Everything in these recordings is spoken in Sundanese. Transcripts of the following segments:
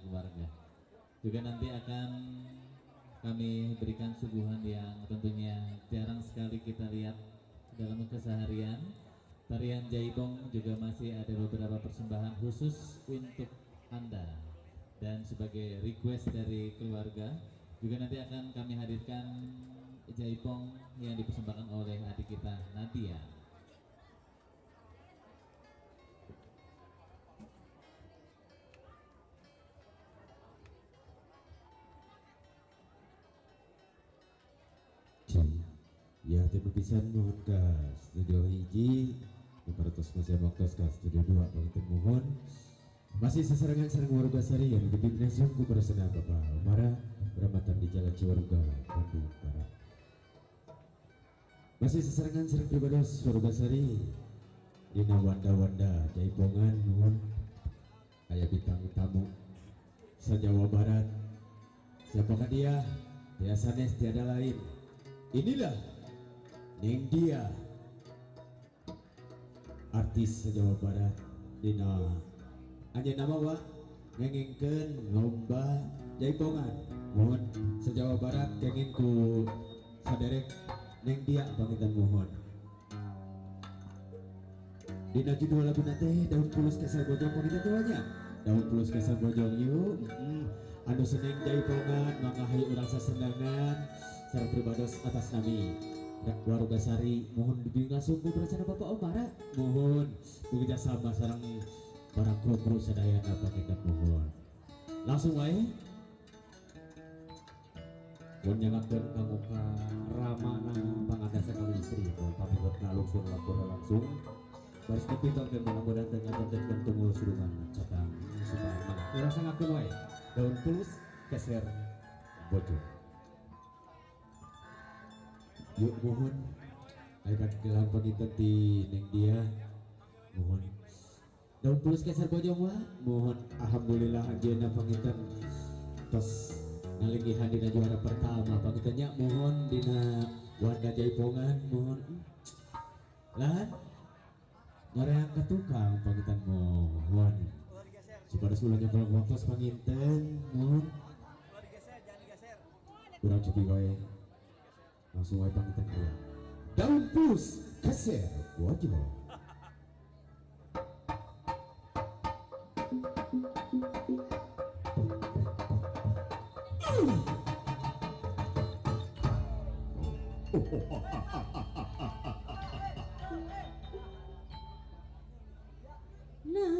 keluarga. Juga nanti akan kami berikan suguhan yang tentunya jarang sekali kita lihat dalam keseharian. Tarian Jaipong juga masih ada beberapa persembahan khusus untuk Anda. Dan sebagai request dari keluarga, juga nanti akan kami hadirkan Jaipong yang dipersembahkan oleh adik kita Nadia. Ya, terima pisan mohon ke studio hiji, 500 masih waktu ke studio 2 panginten mohon. Masih sesarengan sareng warga sari yang dipimpin langsung ku parasana Bapak Umara Ramatan di Jalan Ciwaruga, Bandung Barat. Masih sesarengan sareng pribados warga sari dina wanda-wanda jaipongan mohon aya bintang tamu sa-Jawa Barat. Siapakah dia? Tiada sanes tiada lain. Inilah Neng Dia, artis se-Jawa Barat dina anjeunna mah wa ngengengkeun lomba jaipongan. Mohon se-Jawa Barat kenging ku saderek Neng Dia panginten mohon. Dina judul laguna teh Daun Pulus Keser Bojong panginten teh nya. Daun Pulus Keser Bojong yuk. Anu seneng jaipongan mangga hayu urang sasendangan sareng pribados atas nami Warga Sari mohon dibimbing langsung ku prasana Bapak Omara mohon bekerja sama sareng para kru-kru sadayana panginten mohon. Langsung wae pun nyangakeun ka muka ramana pangandasa kami istri mohon pamit lungsur lapor langsung baris dipintorkeun mudah-mudahan teu ngajantenkeun tungul surungan catang supaya mangga urang sangakeun wae Daun Pulus Keser Bojong. Yuk mohon ayo kagelan panginten ti Neng Dia mohon Daun Pulus Keser Bojong wa mohon. Alhamdulillah anjeunna panginten tos ngalinggihan dina juara pertama pangintennya mohon dina wanda jaipongan mohon lah nyoreang ke tukang panginten mohon supaya ulah nyokolok waktos panginten mohon kurang cupi wae langsung wae panginten aya Daun Pulus Keser Bojong.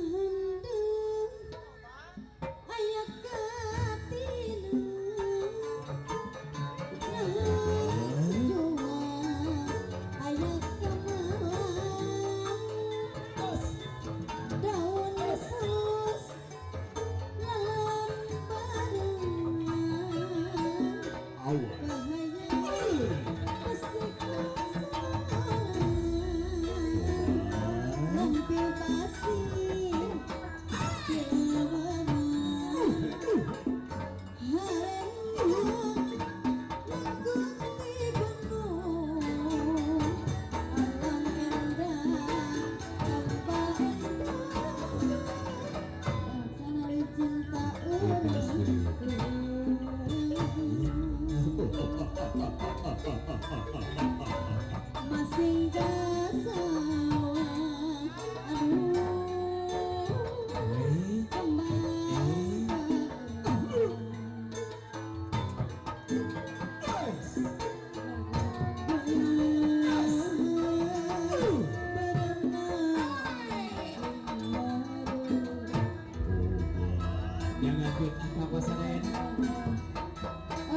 Daun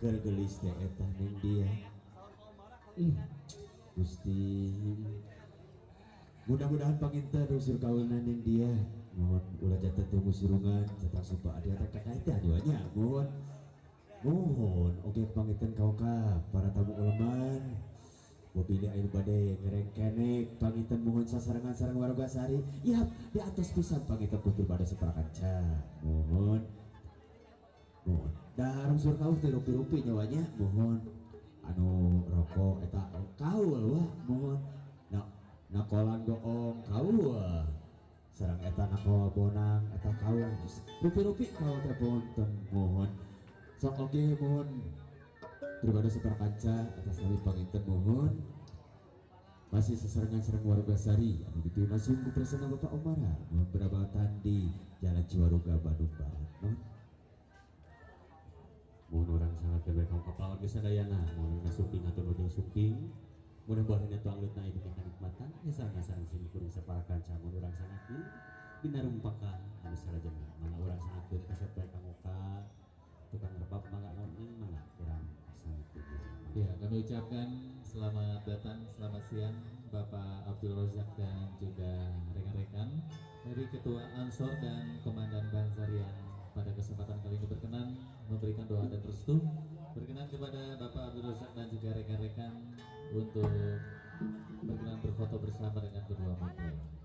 Keur geulis teh eta Neng Dia. Gusti. Mudah-mudahan panginten usur kaulna Neng Dia. Mohon ulah janten tunggu surungan catang supa adi eta kakait nya mohon. Mohon oge panginten kaoka para tamu uleman. Mobilnya air bade ngerengkenek panginten mohon sasarengan sareng warga sari. Yap, di atas pisan panginten kutur bade saparakanca. Mohon. Mohon. Da rungsur kaul teh rupi-rupi nyawanya mohon. Anu rokok eta kaul wah mohon. Nakolan goong kaul. Sareng eta nakol bonang eta kaul. Rupi-rupi kaul teh bonten mohon. Sok oge mohon. Pribadi saparakanca atas nami panginten mohon. Masih sesarengan sareng warga sari anu dipilih sungguh presena Bapak Omara mohon berabatan di Jalan Ciwaruga Bandung Barat. Mohon. Mohon orang sangat bebek kaum kapal warga sadayana mohon ngasumping atur nuju sumping mudah-mudahan itu anglut na ibu kenikmatan ya sareng sini kuring saparakanca mohon urang sangat dina rumpaka anu salajengna mangga urang sangat kasep bae ka tukang rebab mangga naon mangga urang sangat. Ya, kami ucapkan selamat datang, selamat siang Bapak Abdul Rozak dan juga rekan-rekan dari Ketua Ansor dan Komandan Banzar yang pada kesempatan kali ini berkenan memberikan doa dan restu. Berkenan kepada Bapak Abdul Rozak dan juga rekan-rekan untuk berkenan berfoto bersama dengan kedua mempelai.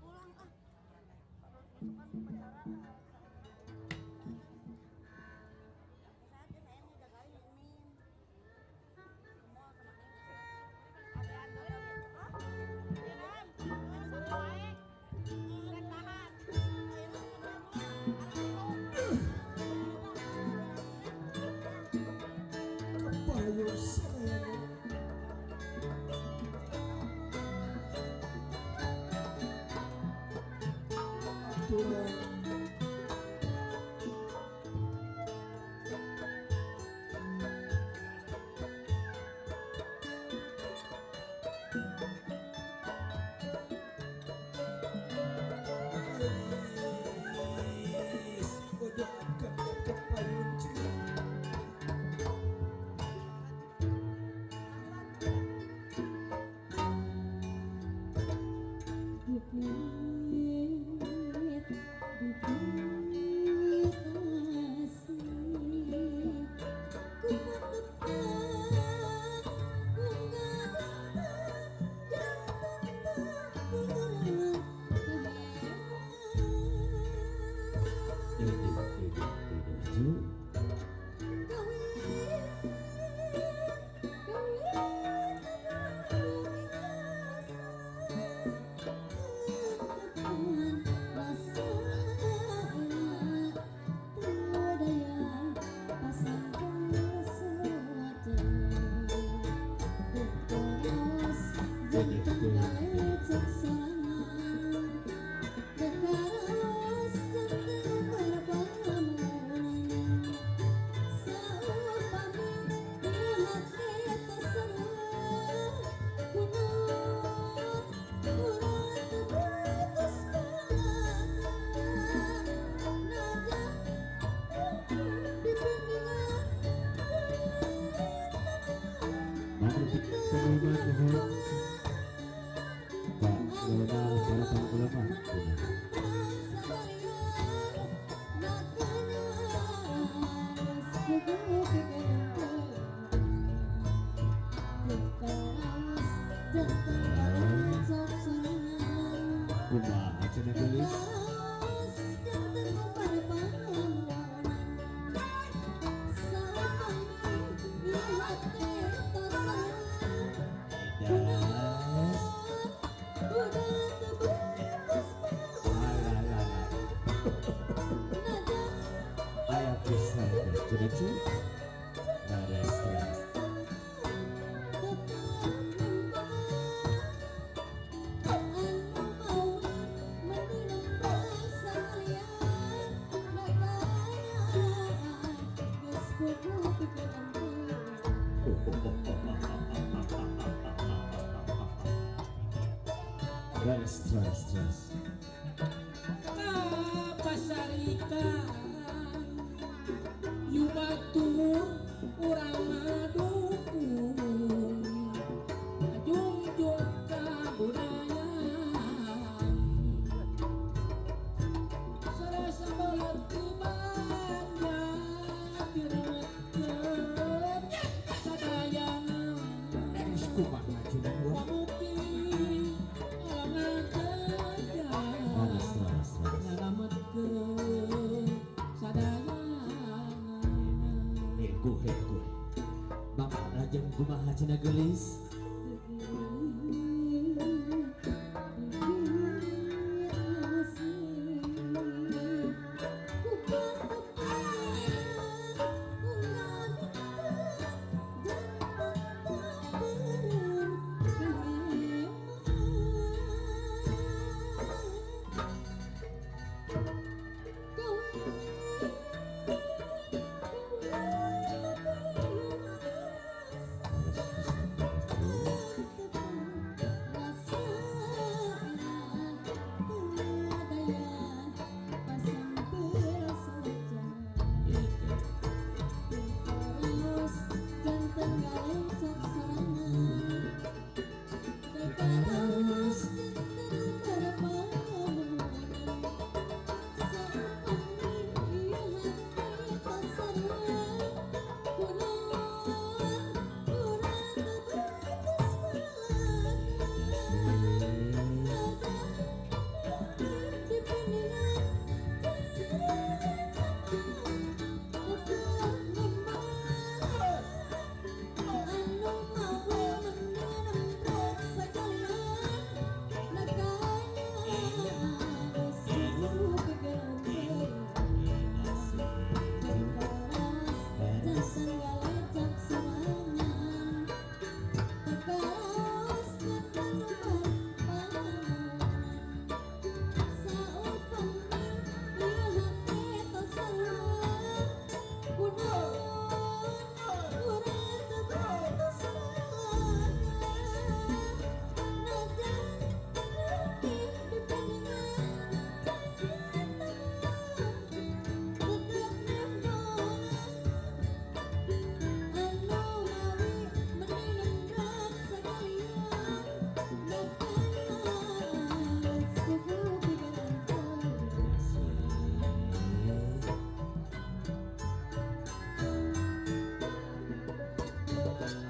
Kumaha cenah geulis? Das. Aya pisan cenah cu. Laras laras. Terus, terus, terus. Kapasarikan yubatur Urang ngadukung junjung kabudayaan Serasa belet di Banjar diremetkeun sadayana Beres kumaha cenah wah. Pamuki alam ngajajah Leres, leres, leres. Nyalametkeun sadayana. Hego hego. Bapak lajeng kumaha cenah geulis?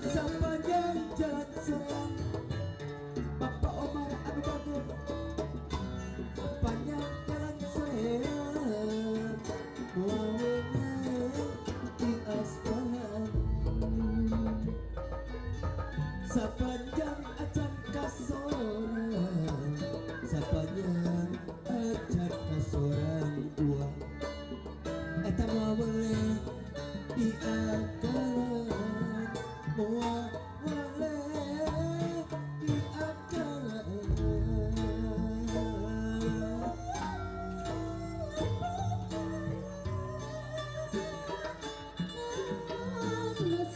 Sepanjang jalan Soreang Bapak Omar anu bagus. Sepanjang jalan Soreang moal weungeun di aspalan. Sepanjang acan kasorang, sepanjang acan kasorang uang eta moal weleh di akalan, moal weleh di akalan. Leres.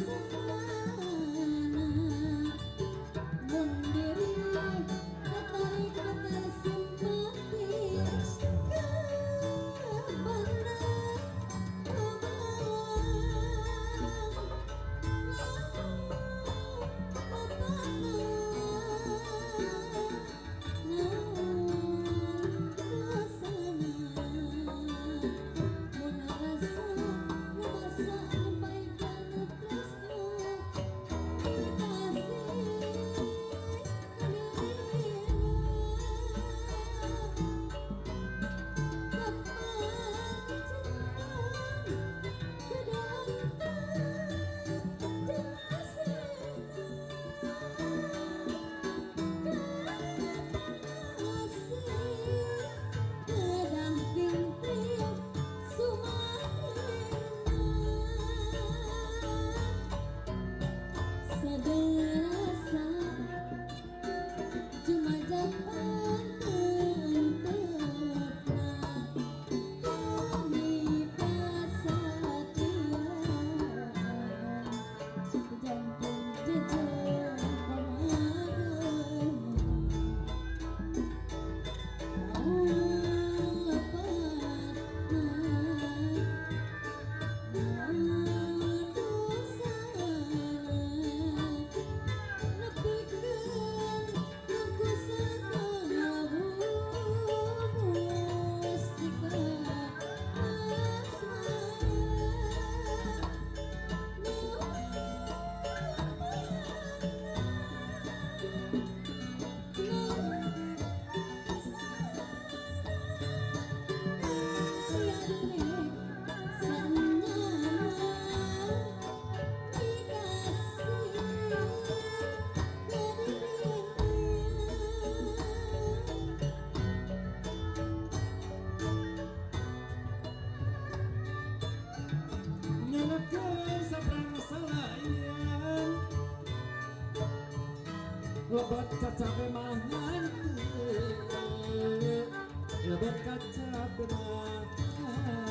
Lebet kacape mah henteu, lebet kacape mah.